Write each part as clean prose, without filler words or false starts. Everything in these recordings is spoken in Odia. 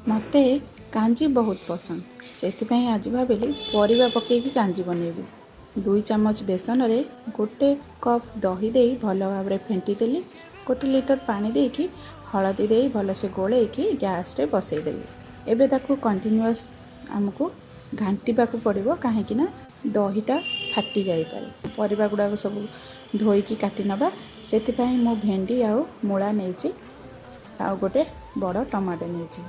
ମୋତେ କାଞ୍ଜି ବହୁତ ପସନ୍ଦ। ସେଥିପାଇଁ ଆଜି ଭାବିଲି ପରିବା ପକାଇକି କାଞ୍ଜି ବନେଇବି। 2 ଚାମଚ ବେସନରେ 1 କପ୍ ଦହି ଦେଇ ଭଲ ଭାବରେ ଫେଣ୍ଟି ଦେଲି। 1 ଲିଟର ପାଣି ଦେଇକି, ହଳଦୀ ଦେଇ ଭଲସେ ଗୋଳେଇକି ଗ୍ୟାସ୍ରେ ବସେଇଦେଲି। ଏବେ ତାକୁ କଣ୍ଟିନ୍ୟୁଅସ୍ ଆମକୁ ଘାଣ୍ଟିବାକୁ ପଡ଼ିବ, କାହିଁକି ନା ଦହିଟା ଫାଟି ଯାଇପାରେ। ପରିବା ଗୁଡ଼ାକ ସବୁ ଧୋଇକି କାଟି ନେବା। ସେଥିପାଇଁ ମୁଁ ଭେଣ୍ଡି ଆଉ ମୂଳା ନେଇଛି, ଆଉ ଗୋଟେ ବଡ଼ ଟମାଟୋ ନେଇଛି।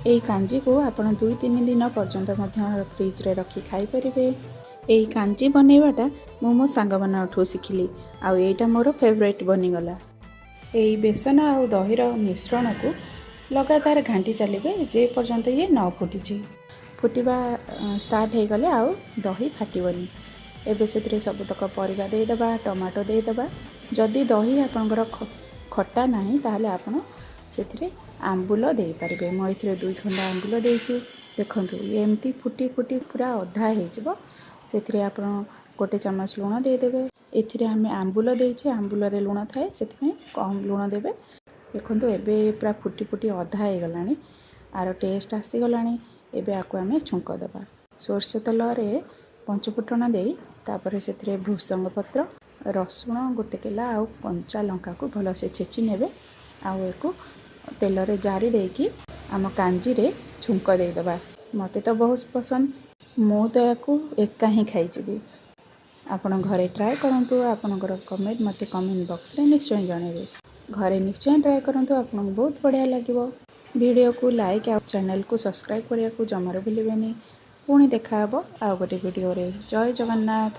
ଏଇ କାଞ୍ଜିକୁ ଆପଣ 2-3 ଦିନ ପର୍ଯ୍ୟନ୍ତ ମଧ୍ୟ ଫ୍ରିଜରେ ରଖି ଖାଇପାରିବେ। ଏଇ କାଞ୍ଜି ବନେଇବାଟା ମୁଁ ମୋ ସାଙ୍ଗମାନଙ୍କଠୁ ଶିଖିଲି, ଆଉ ଏଇଟା ମୋର ଫେଭରେଟ୍ ବନିଗଲା। ଏଇ ବେସନ ଆଉ ଦହିର ମିଶ୍ରଣକୁ ଲଗାତାର ଘାଣ୍ଟି ଚାଲିବେ ଯେ ପର୍ଯ୍ୟନ୍ତ ଇଏ ନ ଫୁଟିଛି। ଫୁଟିବା ଷ୍ଟାର୍ଟ ହେଇଗଲେ ଆଉ ଦହି ଫାଟିବନି। ଏବେ ସେଥିରେ ସବୁତକ ପରିବା ଦେଇଦେବା, ଟମାଟୋ ଦେଇଦେବା। ଯଦି ଦହି ଆପଣଙ୍କର ଖଟା ନାହିଁ, ତାହେଲେ ଆପଣ ସେଥିରେ ଆମ୍ବୁଲ ଦେଇପାରିବେ। ମୁଁ ଏଥିରେ 2 ଖଣ୍ଡ ଆମ୍ବୁଲ ଦେଇଛି। ଦେଖନ୍ତୁ, ଇଏ ଏମିତି ଫୁଟି ଫୁଟି ପୁରା ଅଧା ହେଇଯିବ। ସେଥିରେ ଆପଣ 1 ଚାମଚ ଲୁଣ ଦେଇଦେବେ। ଏଥିରେ ଆମେ ଆମ୍ବୁଲ ଦେଇଛେ, ଆମ୍ବୁଲରେ ଲୁଣ ଥାଏ, ସେଥିପାଇଁ କମ୍ ଲୁଣ ଦେବେ। ଦେଖନ୍ତୁ, ଏବେ ପୁରା ଫୁଟି ଫୁଟି ଅଧା ହେଇଗଲାଣି, ଆର ଟେଷ୍ଟ ଆସିଗଲାଣି। ଏବେ ଆକୁ ଆମେ ଛୁଙ୍କ ଦେବା। ସୋରିଷ ତେଲରେ ପଞ୍ଚଫୁଟଣ ଦେଇ ତାପରେ ସେଥିରେ ଭୃସଙ୍ଗ ପତ୍ର, ରସୁଣ ଗୋଟେ କେଲା ଆଉ କଞ୍ଚା ଲଙ୍କାକୁ ଭଲସେ ଛେଚି ନେବେ, ଆଉ ଏକୁ ତେଲରେ ଜାରି ଦେଇକି ଆମ କାଞ୍ଜିରେ ଛୁଙ୍କ ଦେଇଦେବା। ମୋତେ ତ ବହୁତ ପସନ୍ଦ, ମୁଁ ତ ୟାକୁ ଏକା ହିଁ ଖାଇଯିବି। ଆପଣ ଘରେ ଟ୍ରାଏ କରନ୍ତୁ। ଆପଣଙ୍କର କମେଣ୍ଟ ମୋତେ କମେଣ୍ଟ ବକ୍ସରେ ନିଶ୍ଚୟ ଜଣାଇବେ। ଘରେ ନିଶ୍ଚୟ ଟ୍ରାଏ କରନ୍ତୁ, ଆପଣଙ୍କୁ ବହୁତ ବଢ଼ିଆ ଲାଗିବ। ଭିଡ଼ିଓକୁ ଲାଇକ୍ ଆଉ ଚ୍ୟାନେଲକୁ ସବସ୍କ୍ରାଇବ୍ କରିବାକୁ ଜମାରୁ ଭୁଲିବେନି। ପୁଣି ଦେଖାହେବ ଆଉ ଗୋଟେ ଭିଡ଼ିଓରେ। ଜୟ ଜଗନ୍ନାଥ।